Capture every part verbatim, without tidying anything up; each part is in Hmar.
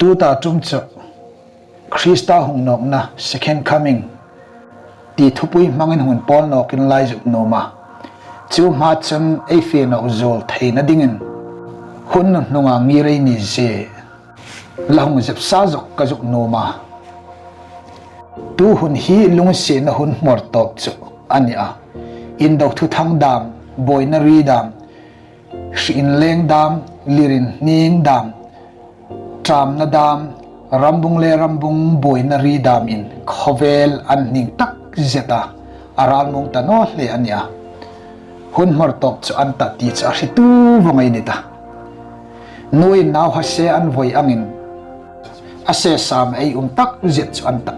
Tuta ṭum chu Krista hung nawkna, second coming, ti thupui hmangin hung pawl nawkin lai zuk nuom a. Chu hma chun ei fe nawk zuol theina dingin hun hnunga ngir ei ni zie la hung zep sa zuk ka zuk nuom a. Tu hun hi lunginsietna hun hmawr tawp chu a ni a. Indo thuthang dam, buoina ri dam, hri inleng dam, lir inhning dam, ṭamna dam, rambung le rambung buoina ri damin khawvel an hning tak zet a, a ralmuong ta naw hle a ni a. Hun hmawr tawp chu an ta ti chu a hriet vawng ei ni ta. Nuin nau hase an voi angin a sesam ei um tak zet chu an ta.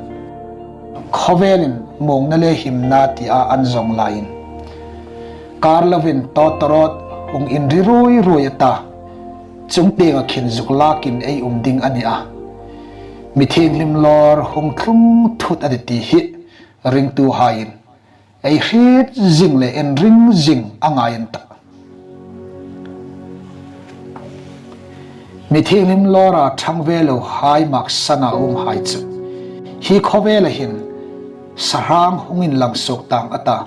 Khawvelin muongna le himna tia an zawng laiin, kar lovin tawtawrawt hung inri ruoi ruoi a ta. Chungtienga khin zuk lakin ei um ding a ni a. Mi thienghlim lawr hung tlung thut a ni ti hi ringtuhaiin ei hriet zing le inring zing a ngai an ta. Mi thienghlim lawra ṭhang ve lohai maksana umhai chu hi khawvela hin sahrang hung inlang suok tang a ta.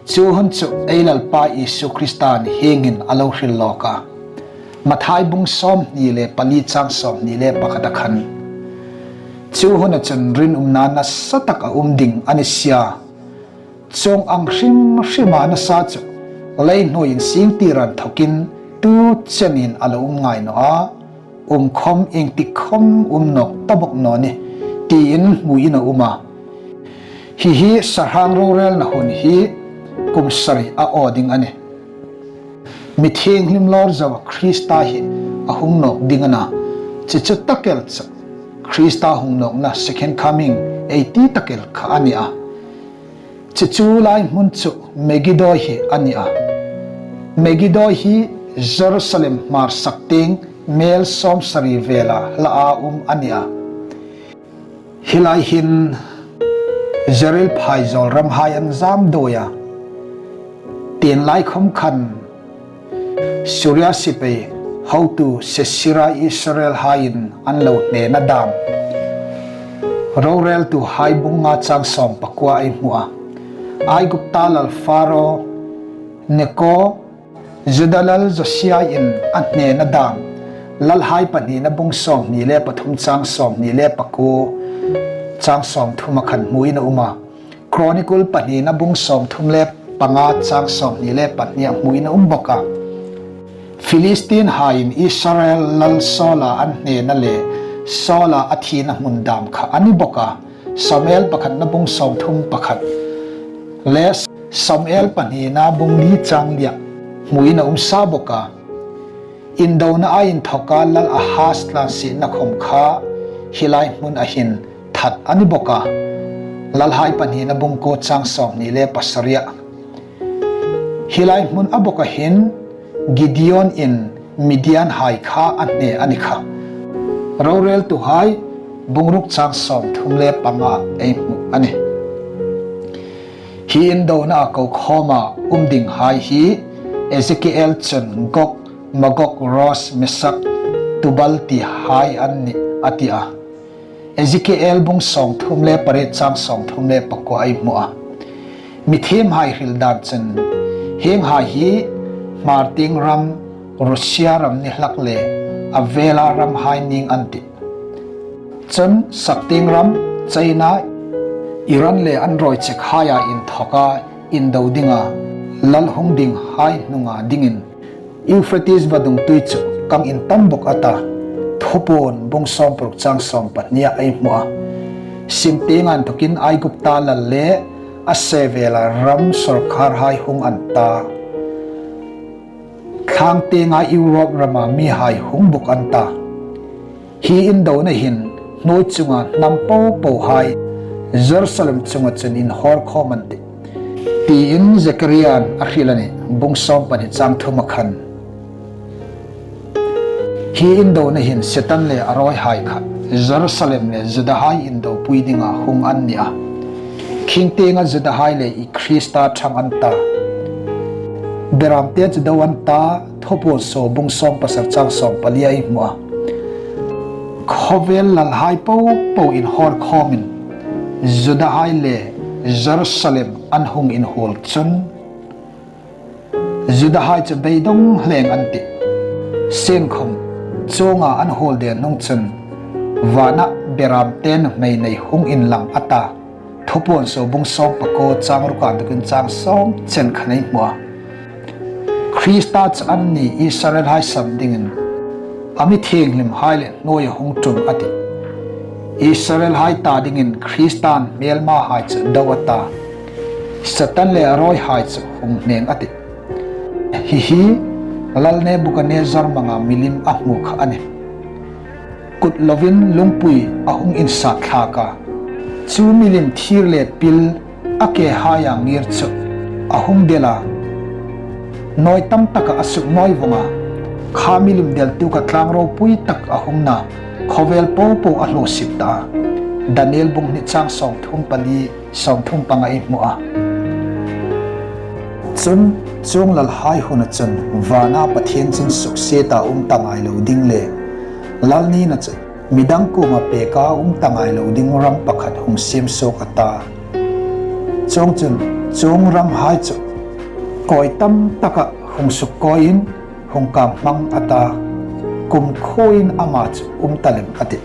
Chu hun chu ei Lalpa Isu Krista'n hieng hin a lo hril lawk a. Mathai bung sawmhni le pali chang sawmhni le pakhat a khan, chu huna chun rinumna nasa tak a um ding a ni sia. Chuong ang hrim hrima nasa chu leihnuoiin singtira inthokin tu chenin a lo um ngai naw a. Um khawm, ieng tik khawm um nawk ta bawk naw nih, tiin hmuin a um a. Hi hi sahrang rorelna hun hi kum sari a aw ding a nih. Mi thienghlim lawr zoa Krista hi a hung nawk ding a na. Chu chu tak el chu Krista hung nawkna, second coming, ei ti tak el kha a ni a. Chu chu lai hmun chu Megiddo hi a ni a. Megiddo hi Jerusalem hmar sak tieng mel sawmsari vela hla a um a ni a. Hi lai hin Israel phaizawl ramhai an zam dawi a. Tienlai khawm khan Syria sipai hotu Sisera Israelhaiin an lo hnena dam roreltuhai bung nga chang sawm pakua ei hmu a. Aigupta lal Pharaoh Neko Juda lal Josiain a hnena dam Lalhai pahnina bung sawmhni le pathum chang sawmhni le pakua, chang sawmthum a khan hmuin a um a. Chronicle pahnina bung sawmthum le panga chang sawmhni le pahni a hmuin a um bawk a. Philistinhaiin Israel lal Saula an hnena le Saula a thina hmun dam kha a ni bawk a. Samuel pakhatna bung sawmthum pakhat le Samuel pahnina bung li chang li a hmuin a um sa bawk a. Indona a inthoka lal Ahaz tlansietna khawm kha hi lai hmuna hin that a ni bawk a. Lalhai pahnina bung kuo chang sawmhni le pasari a. Hi lai hmuna bawka hin Gideonin Midianhai kha a hne a ni kha. Roreltuhai bung ruk chang sawmthum le panga ei hmu a nih. Hi indona a ko khawma um dinghai hi Ezekiel chun Gog, Magog, Rosh, Meshach, Tubal tihai an nih a ti a. Ezekiel bung sawmthum le pariet chang sawmthum le pakua ei hmu a. Mithiemhai hril dan chun hienghai hi hmar tieng ram Russia ram ni hlak le a vela ramhai ning an tih. Chun sak tieng ram China, Iran le an rawi chekhaia inthoka indo dinga lal hung dinghai hnunga dingin Euphrates vadung tui chu kang intam bawk a ta. Thupuon bung sawmparuk chang sawmpahnia ei hmu a. Sim tienga inthokin Aigupta lal le a sevela ram sawrkarhai hung an ta. Thlang tienga Europe rama mihai hung bawk an ta. Hi indona hin hnuoi chunga hnam popohai Jerusalem chunga chun inhawr khawm an tih, tiin Zecharia'n a hril a nih, bung sawmpahni chang thuma khan. Hi indona hin Setan le a rawihai kha Jerusalem le Judahai indopui dinga hung an ni a. Khing tienga Judahai le i Krista ṭhang an ta. Beramte chu do an ta, Thupuon suo bung sawmpasari chang sawmpalia ei hmu a. Khawvel lalhai popo inhawr khawmin Judahai le Jerusalem an hung inhuol chun, Judahai chu beidong hleng an tih. Sienkhawm, chuonga an huol der hnung chun, vana beram ten hmei nei hung inlang a ta. Thupuon suo bung sawm pakuo chang ruk a inthawkin chang sawm chen khan ei hmu a. Krista chu anni Israelhai sam dingin a mi thienghlimhai le hnuoia hung ṭum a tih. Israelhai ta dingin Krista'n hmelmahai chu do a ta. Satan le a rawihai chu hung hneng a tih. Hi hi Lal Nebuchadnezzar hmanga milim a hmu kha a nih. Kut lovin lungpui a hung insat thlak a. Chu milim thir le pil a kehaia ngir chu a hung del a. Nawi tam taka a suk nawi vong a. Kha milim deltu kha tlang ropui tak a hung na. Khawvel popo a hlawsip ta a. Daniel bung hni chang sawmthum pali, sawmthum panga ei hmu a. Chun, chuong lalhai huna chun, vana Pathien chun suksieta um ta ngai lo ding le, lal nina chu midang kuoma peka um ta ngai lo ding ram pakhat hung siem suok a ta. Chuongchun, chuong ramhai chu kawi tam taka hung suk kawiin hung kang hmang a ta, kumkhuoin ama chu um ta lem a tih.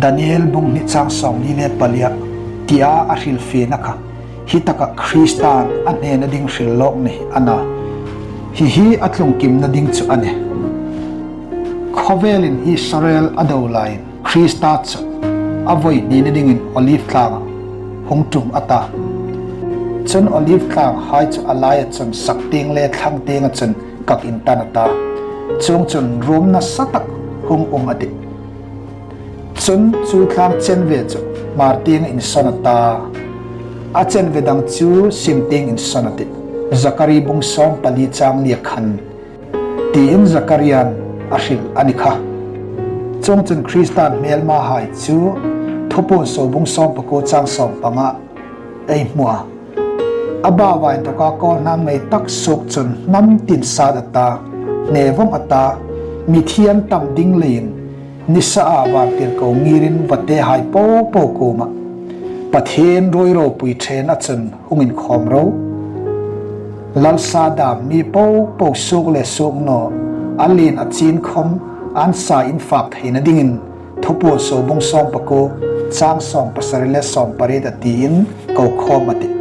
Daniel bung hni chang sawmli le palia tia a hrilfiena kha, hi taka Krista'n a hnena ding hril lawk ni a na. Hi hi a tlungkimna ding chu a nih. Khawvelin Israel a do laiin Krista chu a voi hnina dingin Olive tlanga hung ṭum a ta. Chun Olive tlanghai chu a laia chun sak tieng le thlang tienga chun kak intan a ta. Chuongchun ruom nasa tak hung um a tih. Chun chu tlang chenve chu Hmar tienga insawn a ta. A chenve dang chu Sim tienga insawn a tih. Zakaria bung sawm pali chang lia khan tiin Zakaria'n a hril a ni kha. Chuongchun Krista'n hmelmahai chu Thupuon suo bung sawm pakuo chang sawm panga ei hmu a. A bau a inthawka kawlhnam ngei tak suok chun hnam tin sat a ta, hne vong a ta, mithi an tam ding leiin nisa a vantirko ngirin vatehai popo kuoma Pathien ruoi ropui ṭhena chun hung inkhawm ro. Lal sa dam mi popo suok le suok naw, a lien a chin khawm an sa infak theina dingin Thupuon suo bung sawm pakuo, chang sawm pasari le sawm pariet a tiin ko khawm a tih.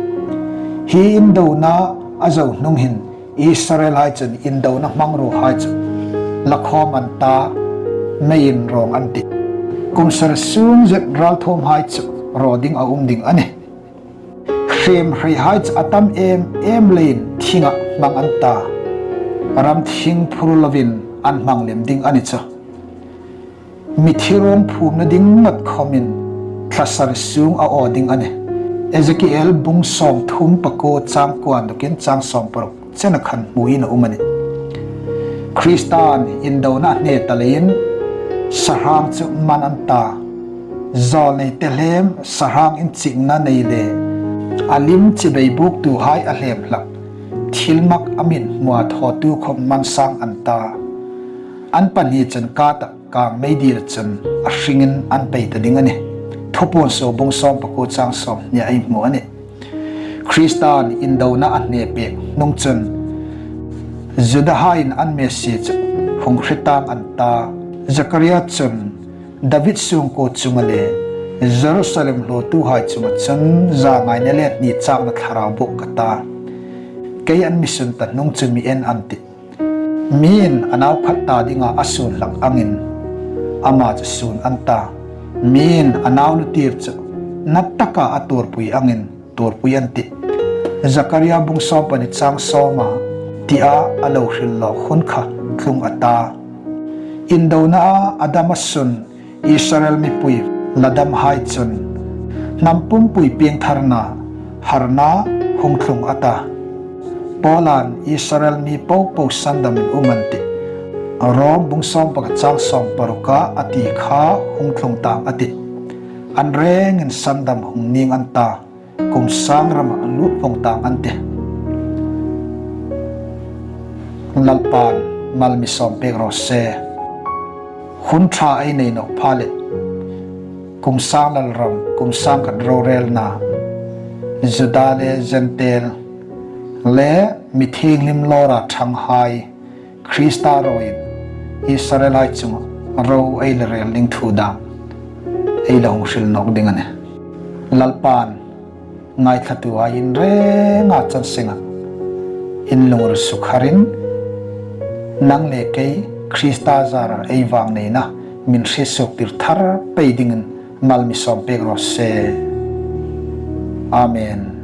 Hi indona a zo hnung hin Israelhai chun indona hmangruohai chu la khawm an ta, meiin rawng an tih. Kum sari sung zet ralthuomhai chu raw ding a um ding a nih. Hrem hreihai chu a tam em em leiin thinga hmang an ta. Ram thing phur lovin an hmang lem ding a ni chu. Mithi ruong phumna ding ngat khawmin thla sari sung a aw ding a nih. Ezekiel bung sawmthum pakuo chang kuo a inthawkin chang sawm paruk chena khan hmuin a um a nih. Krista'n indona a hne ta leiin sahrang chu man an ta. Zawlnei te hlem sahrang inchikna nei le a lim chibai buktuhai a hlem hlak thilmak a mithmua thawtu khawm man sang an ta. An pahni chun kata kang meidil chun a hringin an pei ta ding a nih. Thupuon suo bung sawm pakuo chang sawm hnia ei hmu a nih. Krista'n indona a hne pek hnung chun Judahai'n an Messia chu hung hre tang an ta. Zakaria chun David sungkuo chunga le Jerusalem hlawtuhai chunga chun zangaina le hni chakna thlarau buk ka ta. Kei an mi sun ta hnung chu mi en an tih. Mi'n a nau khat ta dinga a sun hlak angin ama chu sun an ta. Mi'n a nau lutir chu na taka a tuorpui angin tuorpui an tih. Zakaria bung sawm pahni chang sawma tia a lo hril lawk hun kha tlung a ta. Indona a dam a sun Israel mipui la damhai chun hnam pumpui piengtharna harna hung tlung a ta. Paula'n Israel mi popo sandamin um an tih. Rom bung sawm pakhat chang sawm paruka a ti kha hung tlung tang a tih. An rengin sandam hung ning an ta. Kum sang rama lut vong tang an tih. Lalpa'n mal mi sawm pek raw se. Hun ṭha ei nei nawk pha leh kum sâng lalram, kum sâng khat rorêlna, Juda le Jentail le mi thienghlim lawra ṭhanghai Krista roin Israelhai chunga ro ei la rêl ding thu dâm ei la hung hril nâwk ding a nih. Lalpain ngaithlatuhai in rênga chan sengah in lungril sukharin, nang le kei Krista zâra ei vângneina min hriet suoktir thar pei dingin mal mi sâwmpêk raw se. Amen.